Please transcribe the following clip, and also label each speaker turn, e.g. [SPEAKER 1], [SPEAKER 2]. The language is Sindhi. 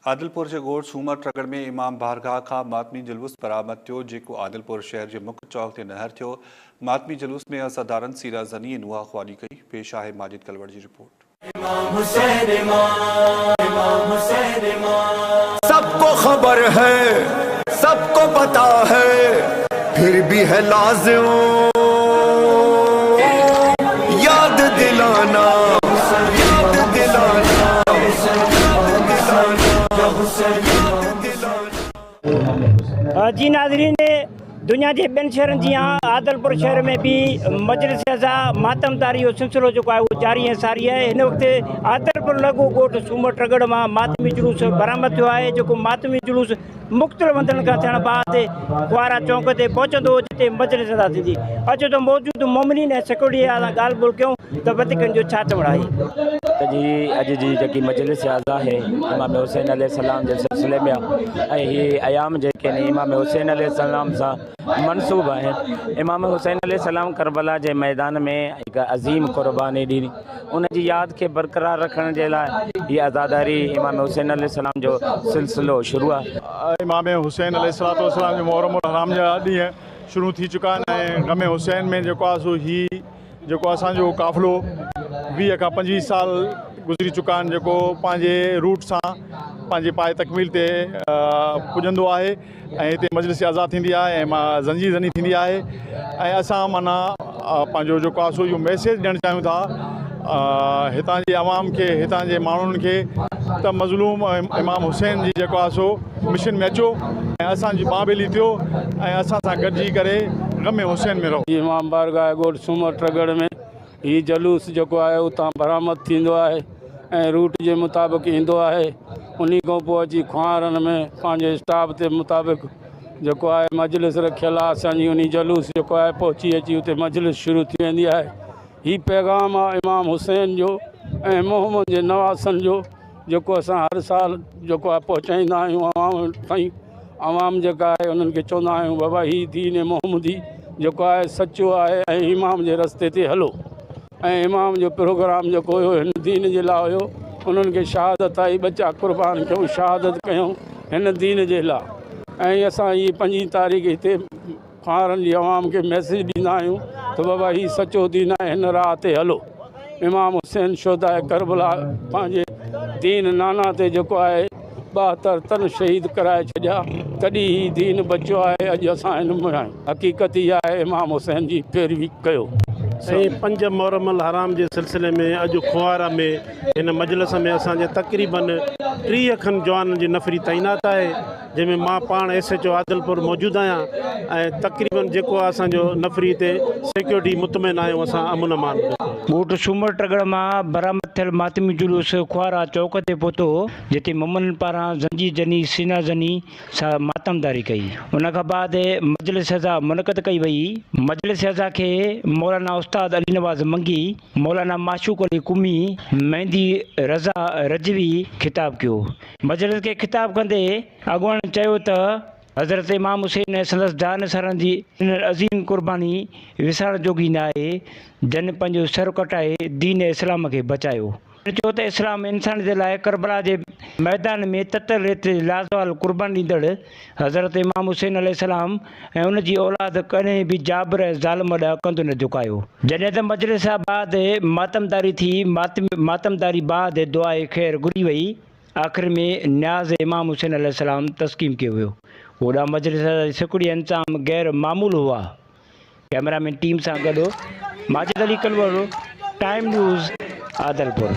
[SPEAKER 1] عادلپور جي ڳوٺ سومر ٽڳڙ ۾ امام بارگاهه کان ماتمي جلوس برآمد ٿيو، جيڪو عادلپور شهر جي مک چوڪ تي نهر ٿيو. ماتمي جلوس ۾ عزادارن سيره زني ۽ نوحه خواني ڪئي. پيش آهي ماجد ڪلوڙ جي رپورٽ.
[SPEAKER 2] سب کو خبر هي سب کو پتا هي پھر بي هي لازم ياد دلانا ياد دلانا
[SPEAKER 3] جي ناظرين دنيا جي ٻين شهرن جيان عادلپور شهر ۾ به مجلس عزا ماتمداري جو سلسلو جيڪو آهي اهو جاري ۽ ساري آهي هن وقت عادلپور لڳو ڳوٺ سومر ٽڳڙ مان ماتمي جلوس برآمد ٿيو آهي جيڪو ماتمي جلوس مختلف هنڌن کان ٿيڻ بعد ڪوارا چونڪ تي پهچندو جتي مجلس ادا ٿيندي. اچو ته موجود مومنين ۽ سيڪيورٽي سان ڳالهه ٻولهه ڪيون ته وڌيڪ ان جو ڇا چوڻ آهي.
[SPEAKER 4] ته جي اڄ جي جيڪي مجلس عزا آهي امام حسين عليه السلام جي سلسلي ۾ آهي ۽ هي ايام جيڪي آهن امام حسين عليه السلام سان منسوب آهن. امام حسين عليه السلام ڪربلا جي ميدان ۾ هڪ عظيم قرباني ڏني. ان جي ياد کي برقرار رکڻ جي لاء هي عزاداري امام حسين عليه السلام جو سلسلو شروع آهي.
[SPEAKER 5] امام حسين عليه الصلوة والسلام جو محرم الحرام جا ڏينهن شروع ٿي چڪا آهن ۽ غم حسين ۾ جيڪو آهي سو هي جيڪو اسان جو قافلو 20 کان 25 سال گذري چڪا آهن جيڪو پنهنجي روٽ سان پنهنجي پائي تڪميل تي پڄندو آهي ۽ هتي مجلس عزا ٿيندي آهي ۽ زنجير زني ٿيندي آهي ۽ اسان معنيٰ پنهنجو جيڪو آهي سو اهو ميسيج ڏيڻ چاهيون ٿا هتان جي عوام کي هتان جي ماڻهن کي ته مظلوم امام حسين جي جيڪو آهي سو مشن ۾ اچو ۽ اسان جي ٻانهن ٻيلي ٿيو ۽ اسان سان گڏجي ڪري غم حسين ۾ رهو.
[SPEAKER 6] امام بارگاهه ڳوٺ سومر ٽڳڙ ۾ هي جلوس جيڪو آهي اتان برآمد ٿيندو آهي ۽ روٽ جي مطابق ايندو آهي انهي کان پوء اچي خوارن ۾ پنهنجي اسٽاپ تي مطابق جيڪو آهي مجلس رکيل آهي اسان جي انهي جلوس جيڪو آهي پهچي اچي اتي مجلس شروع ٿي ويندي آهي هي پيغام آهي امام حسين جو ۽ محمد جي نواسن جو جيڪو اسان هر سال جيڪو آهي پهچائيندا آهيون عوام تائين عوام جيڪا آهي انهن کي چوندا آهيون بابا هي دين محمدي جيڪو آهي سچو آهي ۽ امام جي رستي تي هلو ۽ امام جو پروگرام جيڪو هيو هن دين جي لاء هيو انهن کي شهادت آئي ٻچا قربان ڪيون شهادت ڪيون هن دين جي لاء ۽ اسان هي پنجين تاريخ هتي خوارن جي عوام کي ميسيج ڏيندا آهيون ته بابا هي سچو دين آهي هن راهه تي هلو امام حسين شهداء ڪربلا پنهنجي دين نانا تي جيڪو آهي 72 تن شهيد ڪرائي ڇڏيا تڏهن هي دين بچيو آهي اڄ اسان هن ۾ آهيون حقيقت اها آهي امام حسين جي پيروي ڪيو.
[SPEAKER 7] سائين پنج محرم الحرام جي سلسلي ۾ اڄ خوارا ۾ هن مجلس ۾ اسان جي تقريبن 30 کن جوانن جي نفري تعينات آهي جنهن ۾ مان پاڻ ايس ايڇ او عادلپور موجود آهيان ۽ تقريبن جيڪو آهي اسان جو نفري تي سيڪيورٽي مطمئن آهيون اسان امن امان ۾.
[SPEAKER 3] ڳوٺ سومر ٽڳڙ مان برآمد ٿيل ماتمي جلوس خوارا چوڪ تي پهتو جتي ممنن پاران زنجير زني سينا زني سان ماتمداري ڪئي ان کان بعد مجلس عزا منعقد ڪئي وئي مجلس عزا کي مولانا استاد علي نواز منگي مولانا معشوق علي قمي مهدي رضا رضوي خطاب ڪيو مجلس کي خطاب ڪندي اڳواڻن چيو ته حضرت امام حسين ۽ سندس جانثارن جي ڏنل عظيم قرباني وسارڻ جوڳي ناهي، جن پنهنجو سر ڪٽائي دين اسلام کي بچايو. هن چيو ته اسلام انسانيت لاء ڪربلا جي ميدان ۾ تتل ريت جي لازوال قرباني ڏيندڙ حضرت امام حسين عليه السلام ۽ ان جي اولاد ڪڏهن به جابر ۽ ظالم ڏانهن ڪنڌ نه جهڪايو. جڏهن ته مجلس بعد ماتمداري ٿي، ماتمداري بعد دعاء خير گهري وئي. آخر ۾ نياز امام حسين عليه السلام تسقيم ڪيو ويو. هوڏانهن مجلس جا سڪڙي انتظام غير معمول هئا. ڪئميرا مين ٽيم سان گڏ ماجد علي ڪلهوڙو، ٽائيم نيوز، عادلپور.